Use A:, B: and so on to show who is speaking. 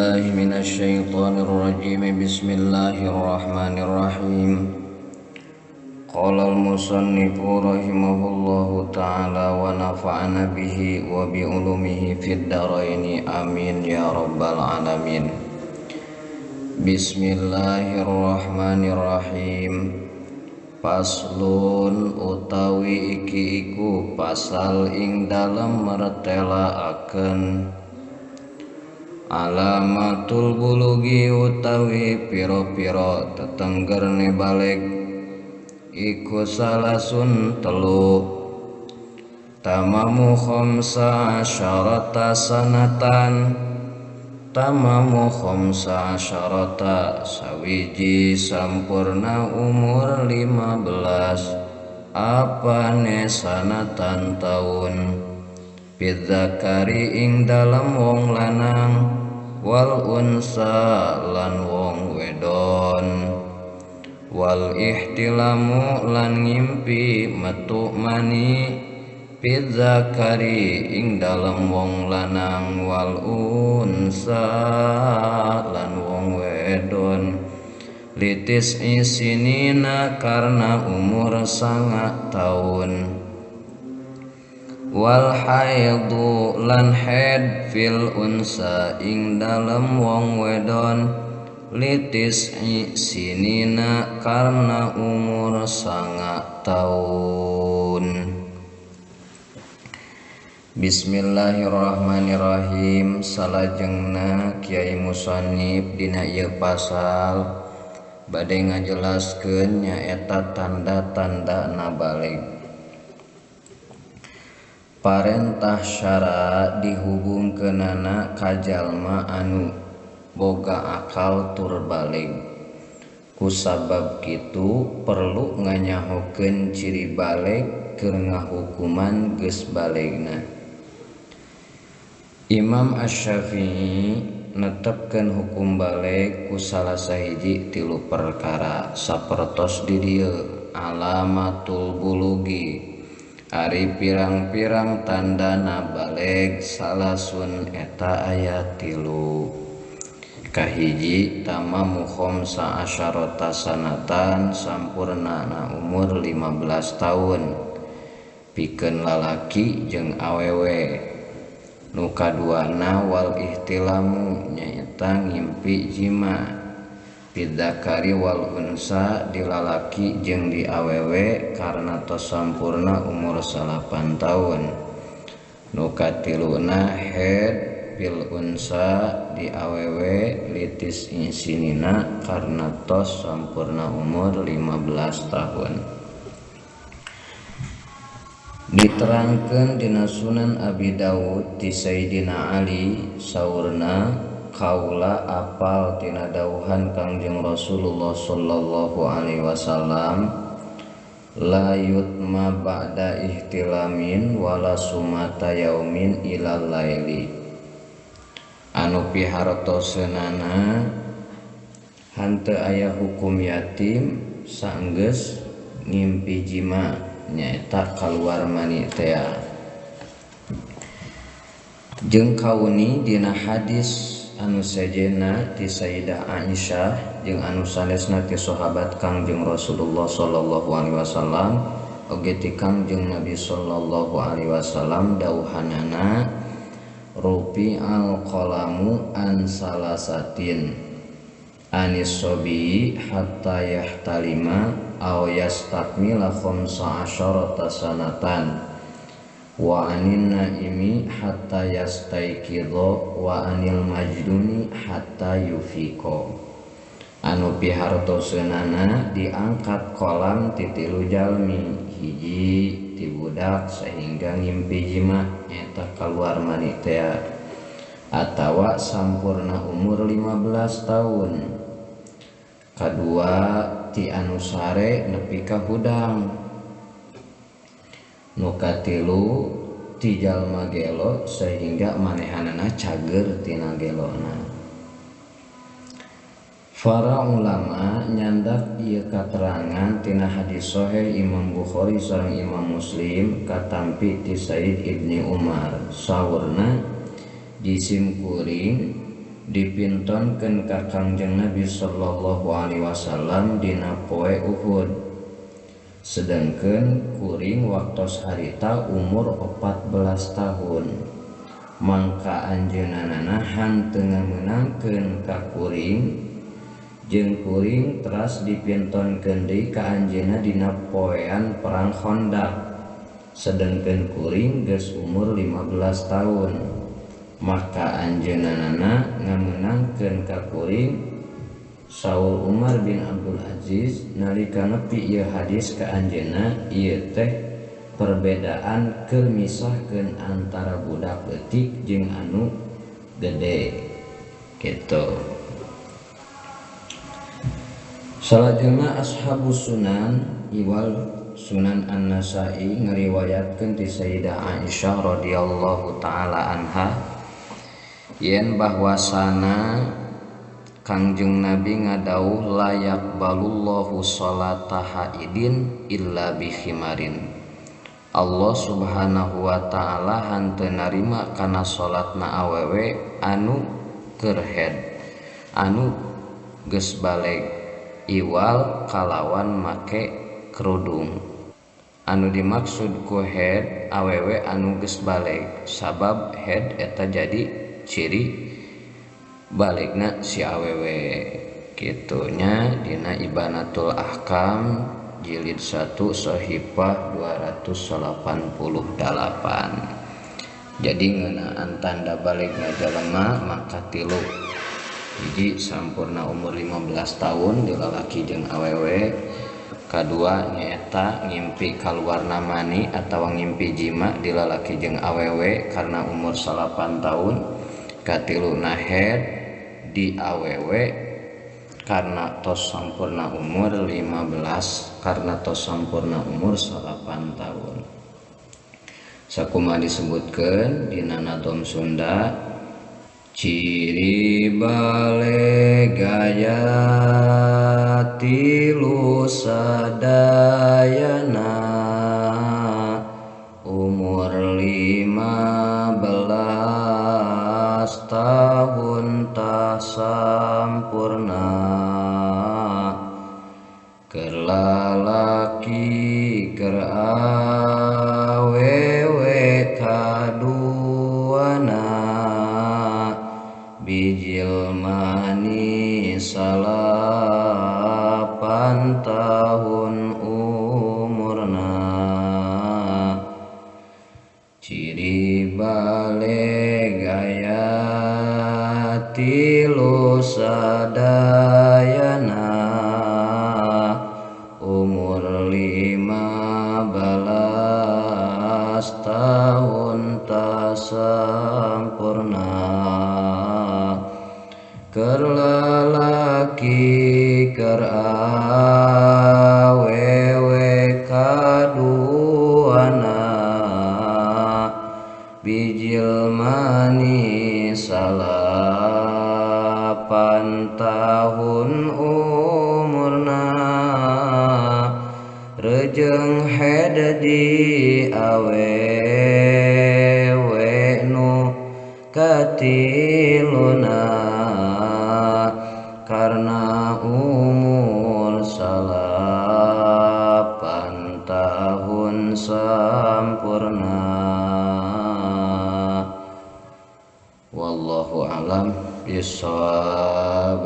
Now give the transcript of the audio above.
A: billahi minasyaitonir rajim. Bismillahirrahmanirrahim. Qala al-musannifu rahimahullahu ta'ala wa nafa'ana bihi wa bi ulumihi fid dharaini, amin ya rabbal alamin. Bismillahirrahmanirrahim. Paslon utawi iki iku pasal ing dalem mertelaaken alamatul bulugi utawi pira-pira tetenggerne balig iku salasun telu tamamu khamsa asyarata sanatan tamamu khamsa asyarata sawiji sampurna umur 15 apane sanatan taun bidzakari ing dalem wong lanang wal unsa lan wong wedon wal ihtilamu lan ngimpi metu mani bidzakari ing dalem wong lanang wal unsa lan wong wedon litis isinina karena umur 9 tahun wal haidu lan haid fil unsa ing dalem wong wedon litis isinina karena umur 9 tahun. Bismillahirrahmanirrahim. Salajengna Kiai Musannif dina ieu pasal bade ngajelaskeun nyaeta tanda-tanda na balig. Parentah syara dihubungkeunana ka jalma anu boga akal tur balig. Kusabab kitu perlu nganyahokeun ciri balig keur ngahukuman geus baligna. Imam Asy-Syafi'i netepkeun hukum balig ku salah sahiji tilu perkara sapertos di dieu alamatul bulugi ari pirang-pirang tandana balig salasun eta aya tilu. Kahiji tamamu khamsa asyarata sanatan sampurnana umur 15 tahun pikeun lalaki jeung awewe. Nu kaduana wal ihtilamu nyaeta ngimpi jima bidzakari wal unsa di lalaki jeung di awewe karena tos sampurna umur 8 tahun. Nu katiluna haid fil unsa di awewe litis insinina karena tos sampurna umur 15 tahun. Diterangkeun dina Sunan Abi Dawud ti Sayyidina Ali saurna kaula apal tina dawuhan Kangjeng Rasulullah sallallahu alaihi wasallam la yutma ba'da ihtilamin wala sumata yaumin ilal laili. Anu pihartoseunana hanteu aya hukum yatim sanggeus ngimpi jima nyaeta kaluar mani tea. Jeung kauni dina hadis anu sejenna ti Sayyidah Aisyah jeung anu sanesna ti sahabat Kangjeng Rasulullah sallallahu alaihi wasallam oge ti Kangjeng Nabi sallallahu alaihi wasallam dawuhanana rufi al qalamu an salasatin anis sobi hatta yahtalima aw yastakmila khamsa asyarata sanatan wa anin naimi hatta yastaiqidha wa anil majnuni hatta yufiqa. Anu pihartoseunana diangkat kolam ti tilu jalmi, hiji ti budak sehingga ngimpi jima nyata kaluar mani tea atawa sampurna umur 15 tahun. Kadua ti anu sare nepi ka hudang. Nu katilu ti jalma gelo sehingga manehanana cager tina gelona. Para ulama nyandak ieu katerangan tina hadis sahih Imam Bukhari sareng Imam Muslim katampi ti Said Ibni Umar saurna jisim kuring dipintonkeun ka Kangjeng Nabi sallallahu alaihi wasallam dina poe Uhud. Sedangkeun kuring waktos harita umur 14 tahun. Mangka anjeunna hanteu ngamenangkeun ka kuring jeung kuring teras dipintonkeun deui ka anjeunna dina poean perang Khandaq. Sedangkeun kuring geus umur 15 tahun. Maka anjeunna ngamenangkeun ka kuring. Saul Umar bin Abdul Aziz nalika nepi ieu hadis ka anjeunna ieu teh perbedaan keur misahkeun antara budak leutik jeung anu gede gitu. Salajengna ashabus sunan iwal Sunan An-Nasa'i ngariwayatkeun ti Sayyidah Aisyah radhiyallahu taala anha yen bahwasana Kangjeng Nabi ngadawuh layak balullahu sholata haidin illa bikhimarin. Allah subhanahu wa ta'ala hanteu narima kana salatna awewe anu keur haid anu geus baleg iwal kalawan make kerudung. Anu dimaksud ku haid awewe anu geus baleg sabab haid eta jadi ciri balikna si awewe kitunya dina Ibanatul Ahkam jilid 1 sahifah 288. Jadi ngeunaan tanda balikna jalema maka tilu. Hiji sampurna umur 15 tahun di lalaki jeung awewe. Kadua nyaeta ngimpi kaluarna mani atawa ngimpi jima di lalaki jeung awewe karena umur 8 tahun. Katiluna haid di awewe karena tos sampurna umur 15 karena tos sampurna umur 8 tahun. Sakumaha disebutkeun dina Nadom Sunda ciri baleg aya tilu sadayana umur 15 tahun tah sampurna keur lalaki keur awewe kaduana bijil mani 8 tahun umurna. Ciri baleg aya tilu sadayana umur 15 tahun tah sampurna keur lalaki keur awewe kaduana bijil mani 8 tahun umurna rejeng haid di awewe nu katiluna karena umur 8 tahun sampurna. Wallahu a'lam bishawab.